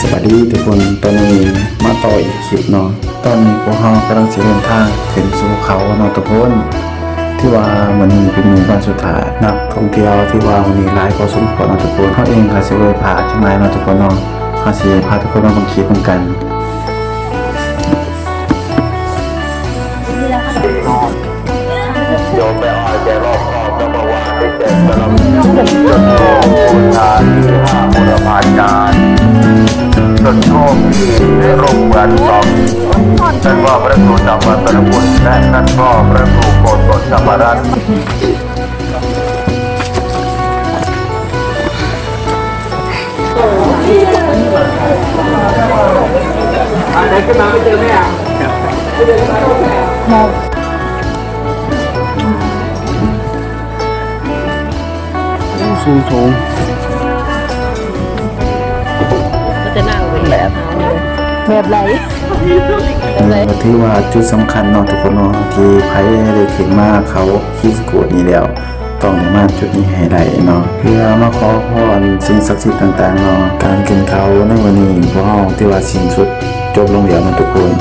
ສະບາຍດີທຸກຄົນ, ຕອນນີ້ມາຕໍ່ອີກຄລິບເນາະ. ຕອນນີ້ພວກເຮົາກຳລັງຊິເດີນທາງຂຶ້ນສູ່ເຂົາເນາະທຸກຄົນ. ຖືວ່າມື້ນີ້ເປັນມື້ວັນສຸດທ້າຍ, ນັກທ່ອງທ່ຽວຖືວ່າມື້ນີ້ຫຼາຍພໍສົມຄວນເນາະທຸກຄົນ. ເຮົາເອງກໍຊິບໍ່ໄດ້ພາກຫຍັງຫຼາຍເນາະທຸກຄົນເນາະ. ເຮົາຊິພາທຸກຄົນມາເບິ່ງຄລິບນຳກັນ. ໂຍມແມ່ອ້ອຍແກ່ຮອບຄອບ ແລ້ວກໍວາງໃນແຈກກະລຳ ເຈົ້າໂຕຜູ້ທານທີ່ຫ້າບຸລພາຈານ ເຈົ້າໂຕທີ່ເປັນຮູບເໝືອນສອງ ທ່ານພໍ່ພະຄູທຳມະສາລະຄຸນ ແລະ ທ່ານພໍ່ພະຄູໂກສົນທຳມະລັດ. ສູງໆ ແບບ ແບບໃດ? ກໍຖືວ່າຈຸດສຳຄັນເນາະທຸກຄົນເນາະ ທີ່ໃຜໄດ້ຂຶ້ນມາເຂົາຄິດສະກູດນີ້ແລ້ວ ຕ້ອງໄດ້ມາຈຸດນີ້ໃຫ້ໄດ້ເນາະ ເພື່ອມາຂໍພອນສິ່ງສັກສິດຕ່າງໆເນາະ. ການຂຶ້ນເຂົາໃນມື້ນີ້ ພວກເຮົາຖືວ່າສິ້ນສຸດຈົບລົງແລ້ວເນາະທຸກຄົນ.